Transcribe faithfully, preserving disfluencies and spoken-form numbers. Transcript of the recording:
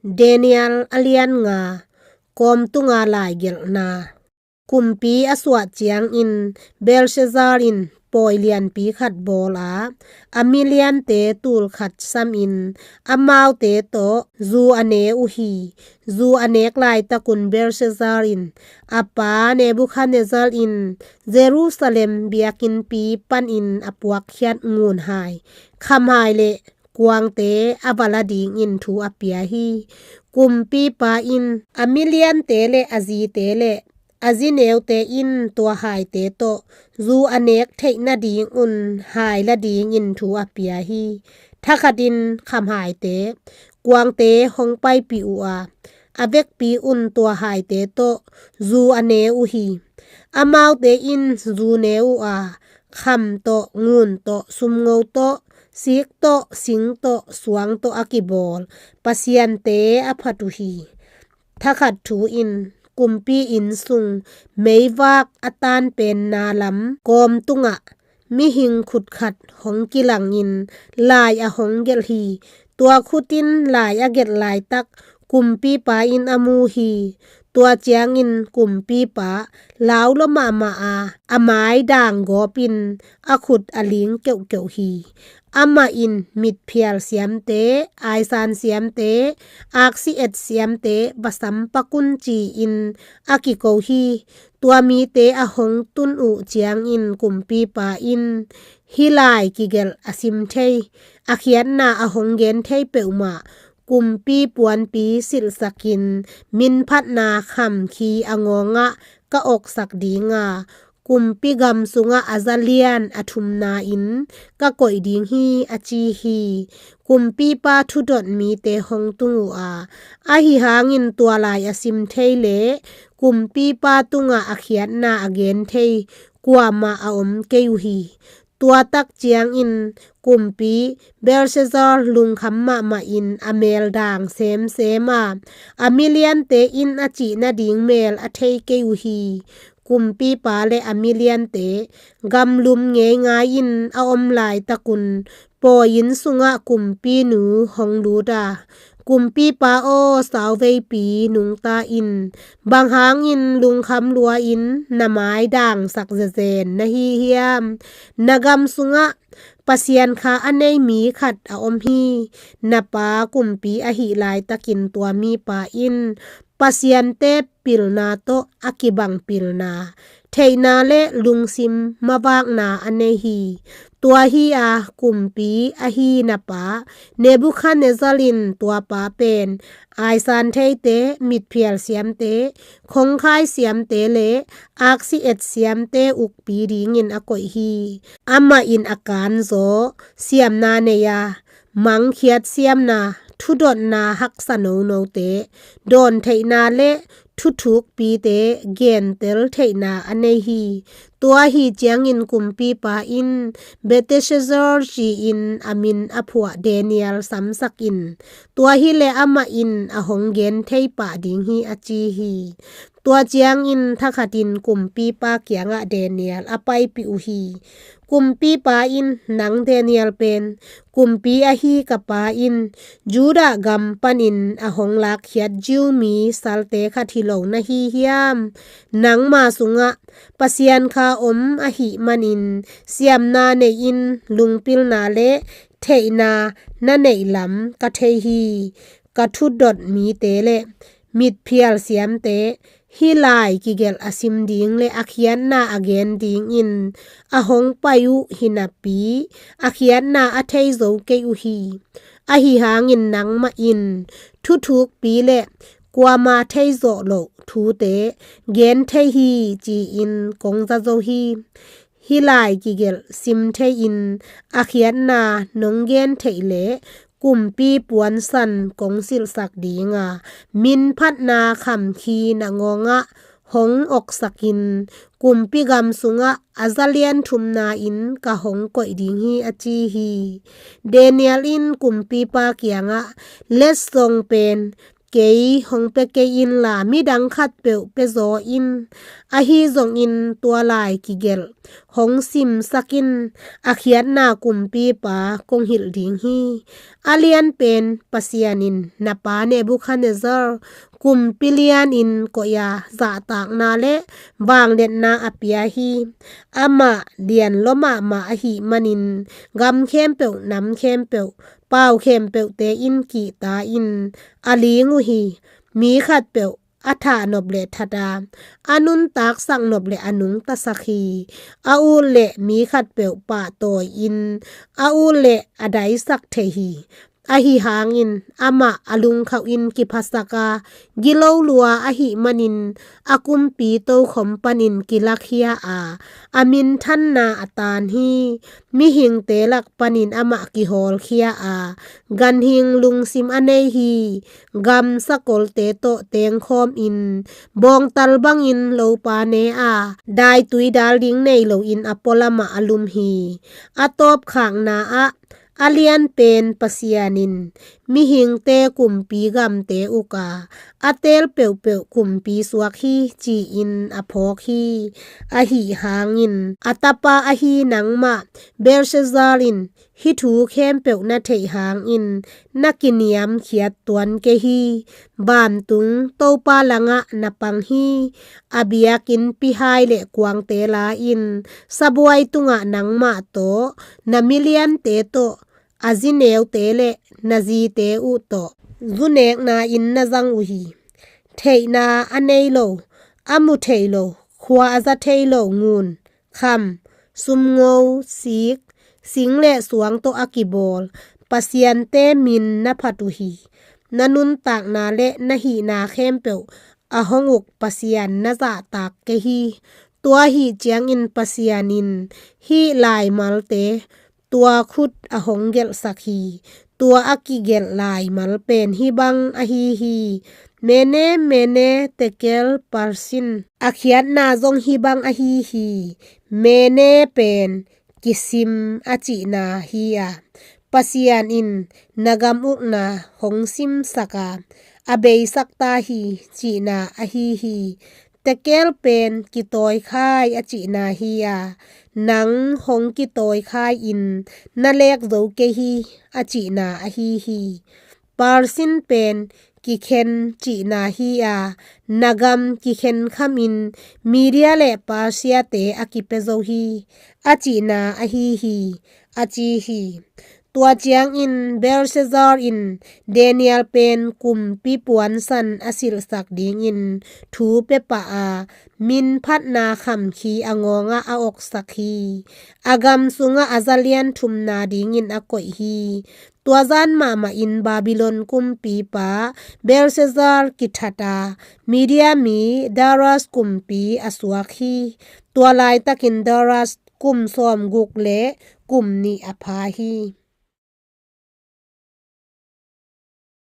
Daniel a lian nga. Kawm tunga laigelhna. Kumpi a suah ciangin Belshazzar in pawi lianpi khat bawl a, a miliante tul khat samin amaute tawh zu a ne uh hi. Zu a nek laitakun Belshazzar in a pa Nebukhadnezzar in Jerusalem biakinnpi panin a puakkhiat ngunhai, khamhai le kuangte a va la dingin thu a pia hi. Kumpipa in a miliante le a zite le a zineute in tua haite tawh zu a nek theih nadingun hai la dingin thu a pia hi. Thakhatin khamhaite, kuangte hong paipih uh a, a vekpi un tua haite tawh zu a ne uh hi. Amaute in zu ne uh a, kham tawh, ngun tawh, sumngo tawh, sik tawh, sing tawh, suang tawh a kibawl pasiante a phat uh hi. Thakhat thu in kumpi inn sung meivak a tanpenna lam kawm tungah mihing khutkhat hong kilangin lai a hong gelh hi. Tua khutin lai a gelh laitak kumpipa in a mu hi. Tua ciangin kumpipa lau lua mahmah a, a mai dang gawpin a khut a ling keuhkeuh hi. Amah in mitphial siamte, aisan siamte, aksi et siamte va sampak un ci-in a kiko hi. Tua mite a hong tun uh ciangin kumpipa in hih lai kigelh a sim thei, a khiatna a hong gen thei peuhmah kumpi puanpi silhsakin minphatna kham khi a ngawngah ka oksak ding a, kumpi gam sungah a zalian a thumna in ka koih ding hi, a ci hi. Kumpipa thudot mite hong tung uh a, ahi hangin tua lai a sim thei le kumpipa tungah a khiatna a gen thei kuamah a om kei uh hi. Tua tak ciangin kumpi Belshazzar lungkham mahmah in a mel dang semsem a, a miliante in a cih nading mel a thei kei uh hi. Kumpipa le a miliante gamlum ngeingai in a om laitakun pawi inn sungah kumpinu hong lut a, kumpipa aw, sauveipi nungta in, bang hangin lungkham lua in na mai dangsak zezen na hi hiam? Na gam sungah Pasian kha a nei mi khat a om hi. Na pa kumpi ahih laitakin tua mipa in pasiante pilna tawh a kibang pilna, theihna le lungsim mavakna a nei hi. Tua hi a kumpi ahi na pa Nebukhadnezzar in tua pa pen aisan theite, mitphial siamte, khongkhai siamte le aksi et siamte ukpi dingin a koih hi. Amah in a kanzaw siamna nei a, mangkhiat siamna, thudotna haksa nonote dawn theihna le thuthukpite gentel theihna a nei hi. Tua ahi ciangin kumpipa in Belteshazzar ci-in a min a phuah Daniel samsak in, tua hileh amah in a hong gen thei pah ding hi, a ci hi. Tua ciangin thakhatin kumpipa kiangah Daniel a paipih uh hi. Kumpipa in, nang Daniel pen kumpi ahi ka pa in Judah gam panin a hong lakkhiat Jew mi salte khat hi lo na hi hiam? Nangma sungah Pasian kha om ahih manin siamna nei-in lungpilna le theihna na neih lam ka thei hi. Ka thudot mite le mitphial siamte hih lai kigelh a sim ding le a khiatna a gen dingin a hong pai uh hi napi, a khiatna a thei zo kei uh hi. Ahi hangin nangmah in thuthukpi le kuama theizawh loh thute gen thei hi, ci-in kong za zo hi. Hih lai kigelh sim thei-in a khiatna nong gen theih leh kumpi puansan kong silhsak ding a, minphatna khamkhi na ngawngah hong oksakin kumpi gam sungah a zalian thumna in ka hong koih ding hi, a ci hi. Daniel in kumpipa kiangah, letsong pen kei hong pia kei inla, midang khatpeuh pia zaw in. Ahi zongin tua lai kigelh hong simsak in, a khiatna kumpipa kong hilh ding hi. A lianpen Pasian in na pa Nebukhadnezzar kumpi lianin koih a, zahtakna le vangliatna a pia hi. Amah lianlua mahmah ahih manin gam khempeuh, nam khempeuh, pau khempeuhte in kihta in a ling uh hi. Mi khatpeuh a thah nop le that a, a nuntaksak nop le a nungtasak hi. A ut le mi khatpeuh pahtawi in, a ut le a daisak thei hi. Ahi hangin amah a lungkhauh in kiphasak a, gilo lua ahih manin a kumpi tokhom panin kilakhia a, a minthanna a tan hi. Mihingte lak panin amah kihawlkhia a, ganhing lungsim a nei hi. Gam sakolte tawh tengkhawm in, bawngtal bangin lopa ne a, daitui dal ding nei loin a pualamah a lum hi. A tawpkhakna ah a lianpen Pasian in mihingte kumpi gamte uk a, a teel peuhpeuh kumpi suak hi, ci-in a phawk hi. Ahi hangin a tapa ahi nangmah Belshazzar in hih thu khempeuh na theih hangin na kiniamkhiat tuan kei hi. Vantung Topa langah na pang hi. A biakinnpi hai le kuangte la-in sabuai tungah nangmah tawh, na miliante tawh, a zineute le na zite uh tawh zunekna in na zang uh hi. Theihna a nei lo, a mu thei lo, khua a za thei lo ngun, kham, sumngo, sik, sing le suang tawh a kibawl pasiante min na phat uh hi. Na nuntakna le na hihna khempeuh a hong uk Pasian na zahtak kei hi. Tua ahih ciangin Pasian in hih laimalte tua khut a hong gelhsak hi. Tua a kigelh laimal pen hih bang ahi hi. Mene, Mene, Tekel, Parsin. A khiatna zong hih bang ahi hi. Mene pen kisim a cihna hi a, Pasian in na gam ukna hong simsak a, a beisak ta hi, cihna ahi hi. Tekel pen kitawikhai a cihna hi a, nang hong kitawikhai in na lek zo kei hi, a cihna ahi hi. Parsin pen kikhen cihna hi a, na gam kikhen khamin Media le Persia-te a kipia zo hi, a cihna ahi hi, a ci hi. Tua ciangin Belshazzar in Daniel pen kumpi puansan a silhsak dingin thu pia pah a, min phatna khamkhi a ngawngah a oksak hi. A gam sungah a za lian thumna dingin a koih hi. Tua zan mahmahin Babylon kumpipa Belshazzar kithat a, Media mi Darius kumpi a suak hi. Tua laitakin Darius kum sawmguk le kum nih a pha hi.